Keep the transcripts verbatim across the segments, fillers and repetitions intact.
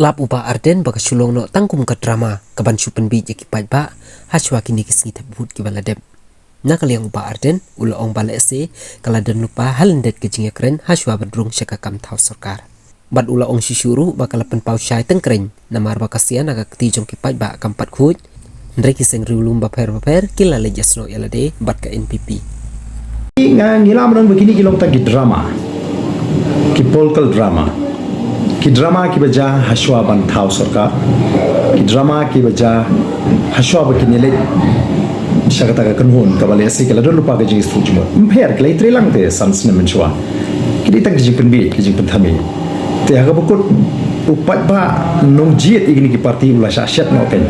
Lap u Bah Ardent ba ka shu long noh tang kum ka drama kaban shu pynbiej ïa ki paidbah hashwa kine ki sngi thep vote kiba la dep. Na ka liang u Bah Ardent u la ong ba lehse ka la don lypa ha lyndet ka jingïakren hashwa ban rung sha ka kam thaw sorkar. Bad u la ong shisha ruh ba ka la pynpaw shai tyngkreiñ namar ba ka sia na ka kti jong ki paidbah kam pat khuid. Hynrei ki seng riewlum bapher bapher ki la leit ïasnoh ïa lade bad ka N P P. Nga ngi la mynta ba kine ki long tang ki drama, ki political drama, ki drama kiba jia hashwa ban thaw sorkar, ki drama kiba jia hashwa ba kine leit sha kata ka kynhun kaba lehse ka la don lypa ka jingïasnoh jingmut. Ym pher, ka la ïatrei lang te san snem mynshuwa. Ki dei tang ki jingpynbiej, ki jingpynthame. Te ha kaba kut u paidbah nongjied ïa kine ki party u la shah shet noh kein.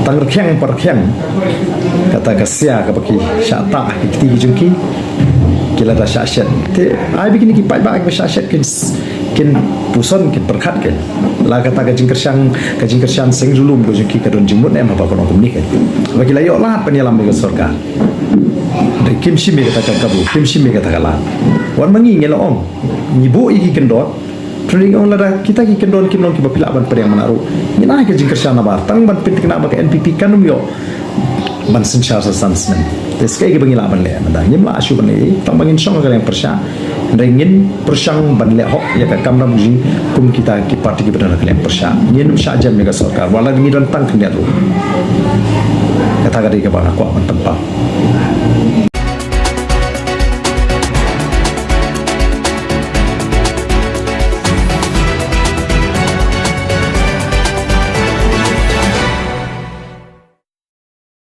Tang rkhiang pa rkhiang kata ka sia kaba ki shah tah ha ki kti ki jong ki, ki la da shah shet. Te ai ba kine ki paidbah kiba shah shet kin s-, kin puson, kin pyrkhat kein. La kata ka jingkyrshan, ka jingkyrshan seng riewlum ka jong ki ka don jingmut ne em haba ka long kumne kein. Ba ki la ïoh lad ban ïalam bad ka sorkar. Te kim shim ïa kata ka kabu, kim shim ïa kata ka lad. Wat ma ngi ngi la ong, ngi buh ïa ki kyndon. Te ngi ong lada kita ki kyndon kim long kiba phi lah ban pdiang mynta ruh, ngin ai ka jingkyrshan nabar tang ban pynthikna ba ka N P P kan ym ïoh ban synshar sa san snem. Te sa kaei kaba ngi lah ban leh mynta? Ngim lah shuh ban leh tang ba ngin shong ha ka liang pyrshah. Hynrei ngin pyrshang ban leh hok ïa ka kamram jong ngi kum kita ki party kiba don ha ka liang pyrshah. Ngin ym shah jem ïa ka sorkar wat la ngi don tang khyndiat ruh. Kata ka dei kaba nga kwah ban pynpaw.